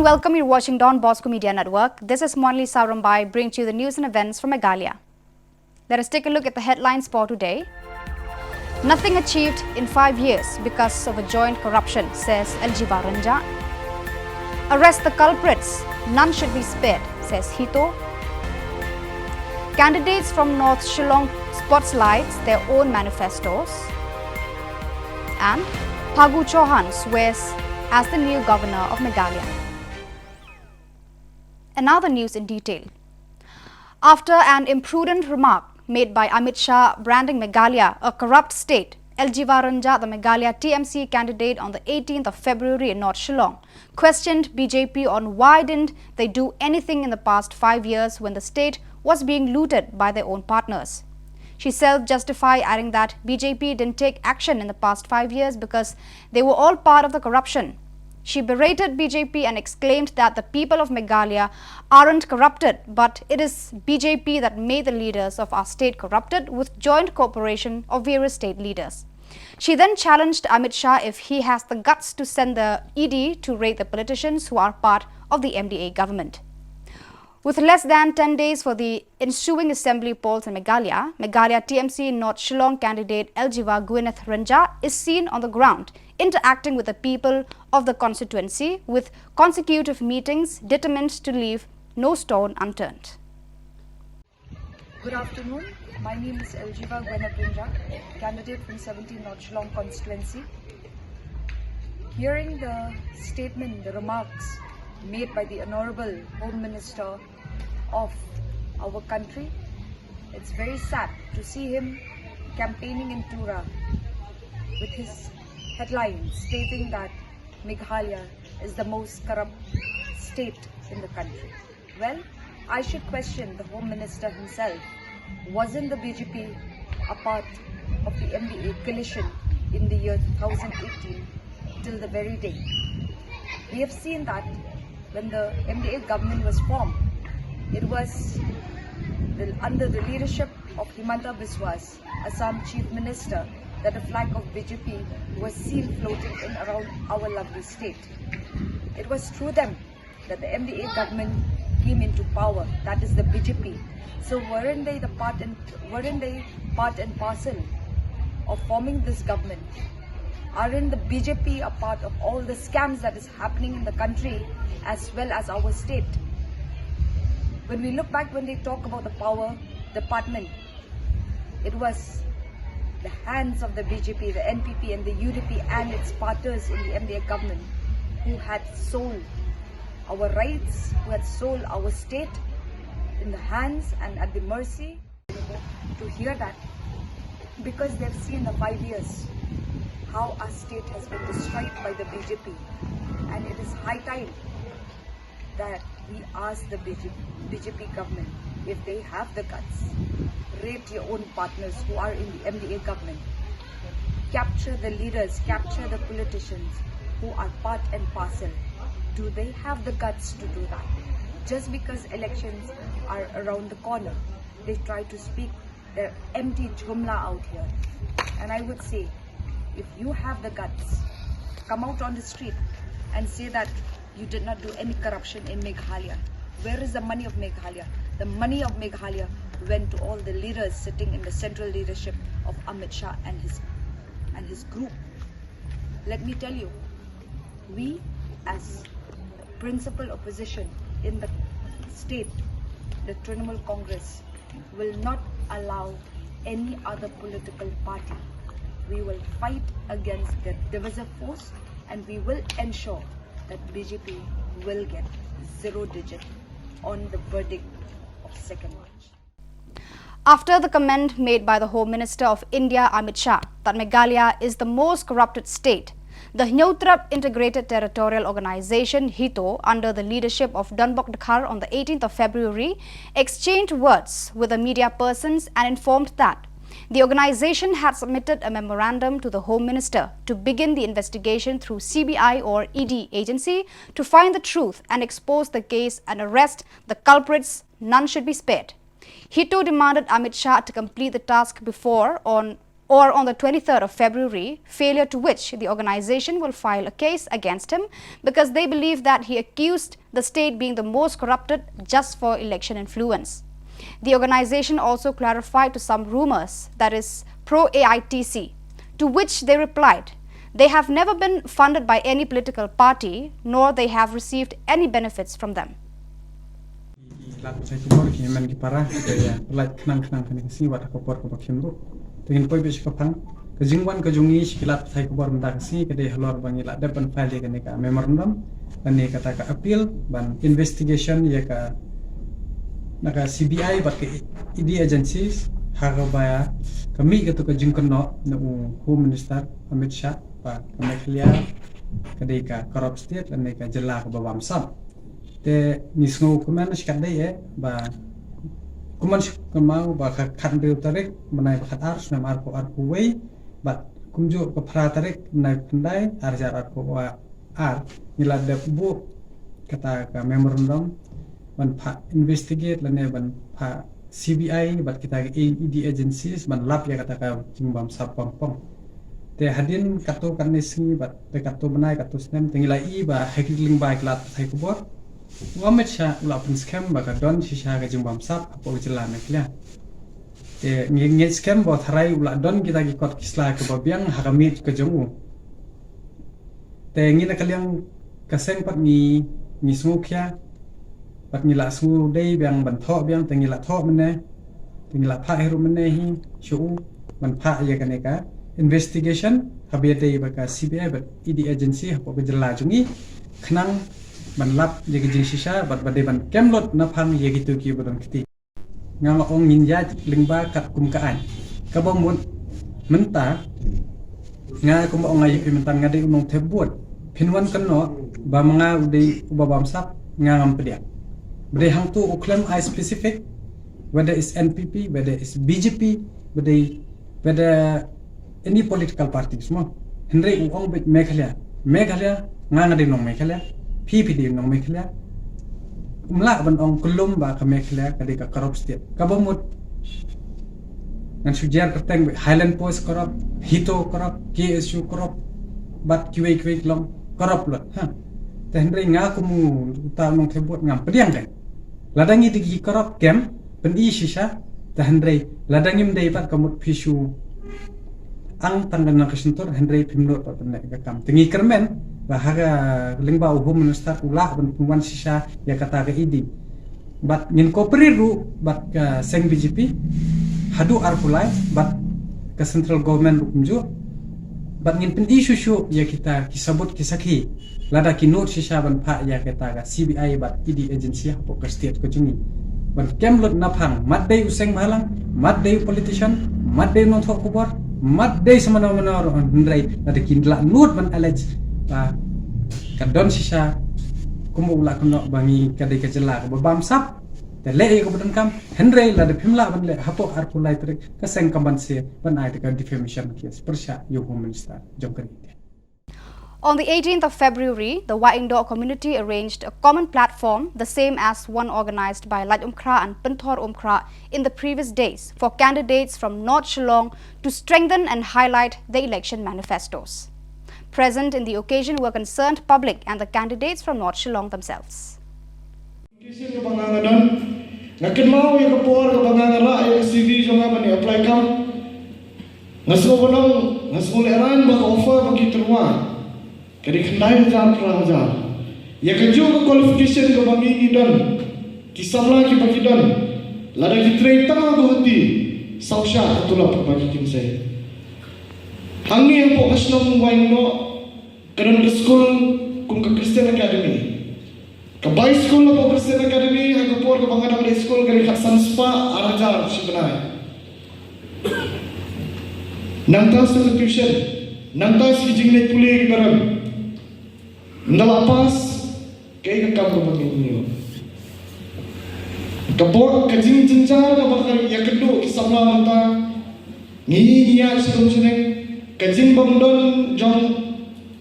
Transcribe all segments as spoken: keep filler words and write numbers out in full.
Welcome, you're watching Don Bosco Media Network. This is Monali Sarambai bringing to you the news and events from Meghalaya. Let us take a look at the headlines for today. Nothing achieved in five years because of a joint corruption, says L G Wa Rynjah. Arrest the culprits, none should be spared, says HITO. Candidates from North Shillong spotlights their own manifestos. And Phagu Chauhan swears as the new governor of Meghalaya. And now the news in detail. After an imprudent remark made by Amit Shah branding Meghalaya a corrupt state, L G Wa Rynjah, the Meghalaya T M C candidate on the eighteenth of February in North Shillong, questioned B J P on why didn't they do anything in the past five years when the state was being looted by their own partners. She self-justified, adding that B J P didn't take action in the past five years because they were all part of the corruption. She berated B J P and exclaimed that the people of Meghalaya aren't corrupted, but it is B J P that made the leaders of our state corrupted with joint cooperation of various state leaders. She then challenged Amit Shah if he has the guts to send the E D to raid the politicians who are part of the M D A government. With less than ten days for the ensuing assembly polls in Meghalaya, Meghalaya T M C North Shillong candidate L G Wa Gwyneth Rynjah is seen on the ground interacting with the people of the constituency with consecutive meetings, determined to leave no stone unturned. Good afternoon. My name is L G Wa Gwyneth Rynjah, candidate from seventeen North Shillong constituency. Hearing the statement, the remarks made by the Honorable Home Minister of our country, it's very sad to see him campaigning in Tura with his headlines stating that Meghalaya is the most corrupt state in the country. Well, I should question the Home Minister himself. Wasn't the B J P a part of the M D A coalition in the year two thousand eighteen till the very day? We have seen that when the M D A government was formed, it was the, under the leadership of Himanta Biswas, Assam Chief Minister, that a flag of B J P was seen floating in around our lovely state. It was through them that the M D A government came into power, that is the B J P. So weren't they the part and weren't they part and parcel of forming this government? Aren't the B J P a part of all the scams that is happening in the country as well as our state? When we look back, when they talk about the power department, it was the hands of the B J P, the N P P, and the U D P and its partners in the M D A government who had sold our rights, who had sold our state in the hands and at the mercy. To hear that, because they've seen the five years how our state has been destroyed by the B J P, and it is high time that we ask the B J P, B J P government if they have the guts. Raid your own partners who are in the M D A government. Capture the leaders, capture the politicians who are part and parcel. Do they have the guts to do that? Just because elections are around the corner, they try to speak their empty jumla out here. And I would say, if you have the guts, come out on the street and say that you did not do any corruption in Meghalaya. Where is the money of Meghalaya? The money of Meghalaya went to all the leaders sitting in the central leadership of Amit Shah and his and his group. Let me tell you, we as principal opposition in the state, the Trinamool Congress, will not allow any other political party. We will fight against the divisive force and we will ensure that B J P will get zero digit on the verdict of second March. After the comment made by the Home Minister of India, Amit Shah, that Meghalaya is the most corrupted state, the Hynñiewtrep Integrated Territorial Organization, HITO, under the leadership of Donbok Dkhar on the eighteenth of February, exchanged words with the media persons and informed that the organization had submitted a memorandum to the Home Minister to begin the investigation through C B I or E D agency to find the truth and expose the case and arrest the culprits. None should be spared. HITO demanded Amit Shah to complete the task before on or on the twenty-third of February, failure to which the organization will file a case against him because they believe that he accused the state being the most corrupted just for election influence. The organization also clarified to some rumors, that is, pro A I T C, to which they replied, they have never been funded by any political party, nor they have received any benefits from them. Ki lad pathai khubor ki hynmen ki para, te ïa pynlait khnang khnang kane ka sngi wat ha ka por kaba khim ruh. Te ngin poi beit sha ka phang. Ka jingwan ka jong ngi sha ki lad pathai khubor mynta ka sngi ka dei halor ba ngi la dep ban file ïa kane ka memorandum lane kata ka appeal ban investigation ïa ka na ka C B I bad ka E D agencies ha kaba ka mih kato ka jingkynnoh na u Home Minister Amit Shah ba ka Meghalaya ka dei ka corrupt state lane ka jylla kaba bamsap. Te ngi sngew kumne shikatdei eh ba kumne shi kynmaw ba ka khathynriew tarik bnai ba khatar snem arphew arphew wei bad kumjuh ka phra tarik bnai khyndai ar hajar arphew ar ngi la dep buh kata ka memorandum ban phah investigate lane ban phah C B I bad kita ka E D agencies ban lap ïa kata ka jingbamsap pang pang. Te hadien kato kane sngi bad te kato bnai kato snem te ngi la ïohi ba ha ki lyngba ki lad pathai khubor u Amit Shah u la pynskhem ba ka don shisha ka jingbamsap hapoh ka jylla Meghalaya. Te ngi ngeit skhem ba u tharai u la don kita ki kot ki sla kiba biang ha ka miej ka jong u. Te ngi na ka liang ka seng pat ngi ngi sngewkhia bad ngi la sngewdei biang ban thoh biang te ngi la thoh mynne te ngi la phah hi ruh mynne hi sha u ban phah ïa kane ka investigation haba ïadei bad ka C B I bad E D agency hapoh ka jylla jong ngi khnang ban lap ïa ka jingshisha bad ba dei ban kem lut na phang ïa kito kiba don kti. Nga la ong ngin ïaid lyngba katkum ka aiñ. Kaba mut mynta nga kumba ong nga ïa phi mynta nga dei u nongthep vote. Phin wan kynnoh ba ma nga u dei uba bamsap nga ngam pdiang. Ba dei hangto u khlem ai specific whether is N P P, whether is B J P, whether whether any political parties mo. Hynrei u ong beit Meghalaya. Meghalaya, nga nga dei nong Meghalaya. Phi phi dei nong Meghalaya. Um lah ban ong kyllum ba ka Meghalaya ka dei ka corrupt state. Kaba mut ngan shu jer kyrteng beit Highland Post corrupt, HITO corrupt, K S U corrupt, bad kiwei kiwei ki long corrupt lut. Ha. Te hynrei nga kum uta u nongthep vote ngam pdiang dei. Lada ngi dei ki corrupt kem, pyni shisha, te hynrei lada ngim dei pat ka mut phi shu ang tang ka na ka shyntur hynrei phim nud pat pynleh ka kam. Te ngi kyrmen ba ha ka lyngba u Home Minister u lah ban pynwan shisha ïa kata ka E D. Bad ngin cooperate ruh bad ka seng B J P haduh arphew lai bad ka central government ruh kumjuh. Bad ngin pyni shuh shuh ïa kita ki sabut ki sakhi lada ki nud shisha ban phah ïa kita ka C B I bad E D agency hapoh ka state ka jong ngi. Ban kem lut na phang, mat dei u seng bhalang, mat dei u politician, mat dei u nongthoh khubor, mat dei sa mano mano ruh hynrei lada ki la nud ban allege ba ka don shisha kumba u la kynnoh ba ngi ka dei ka jylla kaba bamsap. Te leh ïa kaba donkam hynrei lada phim lah ban leh hapoh arphew lai tarik ka seng kam banse ban ai da ka defamation case pyrshah ïa u Home Minister jong ka ri India. On the eighteenth of February, the Wahingdoh community arranged a common platform, the same as one organized by Laitumkhrah and Pynthorumkhrah in the previous days, for candidates from North Shillong to strengthen and highlight their election manifestos. Present in the occasion were concerned public and the candidates from North Shillong themselves. Application kaba nga nga don, nga kynmaw ïa ka por kaba nga nga rah ïa ka C V jong nga ban ïa apply kam. Nga sngew ban ong, nga sngew lehraiñ ba ka offer ba ki tyrwa ka dei khyndai hajar phra hajar. Ïa kajuh ka qualification kaba ngi ngi don, ki samla kiba ki don, lada ki trei tang ha ka huti, saw shah ka tulop kaba ki kynsei. Hangne hapoh ka shnong Wahingdoh ka don ka skul kum ka Christian Academy. Ka bai skul hapoh Christian Academy ha ka por kaba nga dang dei skul ka dei khatsan spah ar hajar shi bnai. Nangta sa ka tuition, nangta sa ki jingleit pule kiba rem. Ynda la pass, kaei ka kam kaba ngin ïoh? Ka bor ka jingjynjar kaba ka ïakynduh ki samla mynta. Ngi ngi ïa sdang sdang ka jingbym don jong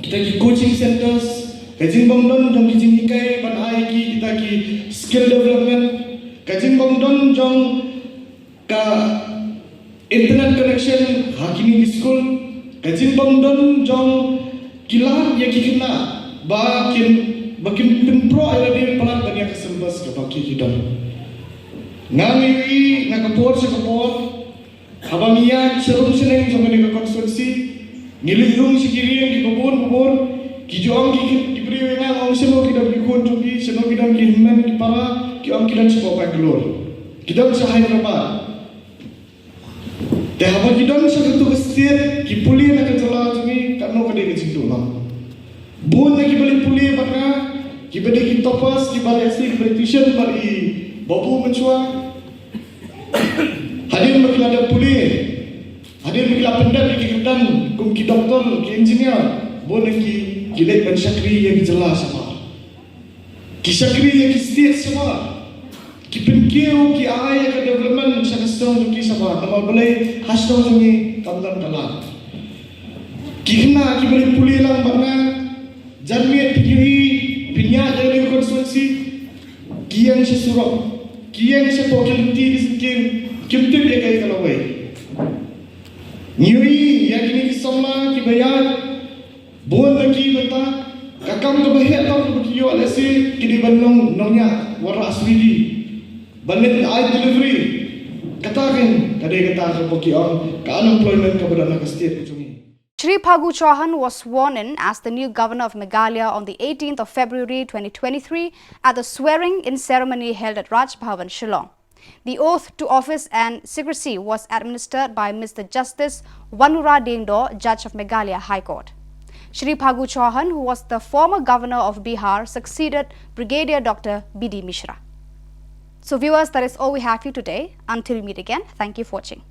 kita ki coaching centers, ka jingbym don jong ki jinghikai ban ai ki kita ki skill development, ka jingbym don jong ka internet connection ha kine ki Ka jingbym don jong ki lad ïa ki khynnah ba kin, ba kin pynproh ïa lade palat ban ïa ka syllabus kaba ki, ki don. Nga nga ïohi na ka por sha ka por, haba ngi ïaid sha rum sha neng jong kane ka constituency, ngi leit rung sha ki rieng kiba bun ba bun, ki ju ong ki, ki briew ïa nga, ong shano ki don ki khun jong ki, shano ki don ki hynmen ki para, ki ong ki don sha Bangalore, ki don sha Hyderabad. Te haba ki don sha katu ka state, ki pule na ka jylla jong ngi, katno ka dei ka jingduh lang. Bun na kiba leit pule bad nga, kiba dei ki toppers, kiba leit sih, kiba leit tuition bad i Babu mynshuwa. Hadien ba ki la dep pule, hadien ba ki la pyndep ïa ki kyrdan kum ki doktor, ki engineer, bun na ki, ki leit ban shakri ïa ki jylla shabar. Ki shakri ïa ki state shabar. Ki pynkiew, ki ai ïa ka development sha ka shnong jong ki shabar. Namar balei ha shnong jong ngi kam don ka lad. Ki khynnah kiba leit pule lang bad nga, janmiet phi ïohi, phin ïaid ïa kane ka constituency, ki ïeng sha surok, ki ïeng shapoh ki lynti ki syngkien, kim tip ïa kaei ka lawei. Ngi ïohi ïa kine ki samla kiba ïaid, bun na ki mynta, ka kam kaba heh tam kaba ki ïoh lehse, ki dei ban long nongñiah wanrah Swiggy, ban leit ai delivery. Kata kein ka dei kata kaba ki ong ka unemployment kaba don ha ka state ka jong ngi. Shri Phagu Chauhan was sworn in as the new governor of Meghalaya on the eighteenth of February twenty twenty-three at the swearing-in ceremony held at Raj Bhavan, Shillong. The oath to office and secrecy was administered by Mister Justice Wanura Diengdoh, Judge of Meghalaya High Court. Shri Phagu Chauhan, who was the former governor of Bihar, succeeded Brigadier Doctor B D Mishra. So viewers, that is all we have for you today. Until we meet again, thank you for watching.